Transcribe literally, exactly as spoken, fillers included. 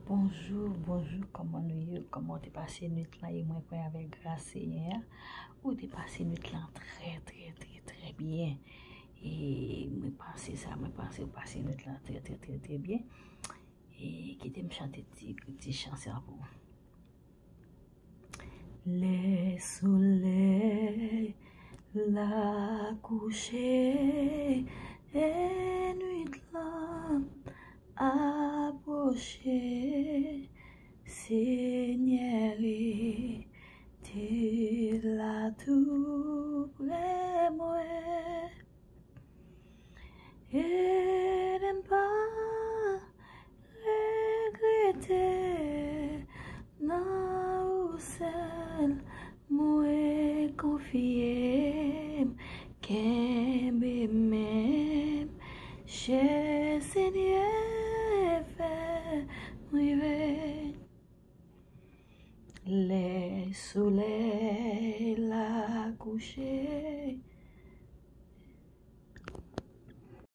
Bonjou, bonjou, kòman nou ye? Kòman w te pase nwit lan? E mwen kwè avèk gras Senyè a, ou te pase nwit lan trè, trè, trè, trè byen. E mwen panse sa, mwen panse ou pase nwit lan trè, trè, trè, trè byen. E kite m chante ti, ti chan sa pou ou. Lè solèy la kouche e nwit lan apwoche, Senyè rete la tou pre mwen. Ede m pa regrete, nan ou sèl mwen konfye m, kenbe men m, chè Senyè, fè m rive. Lè solèy la kouche,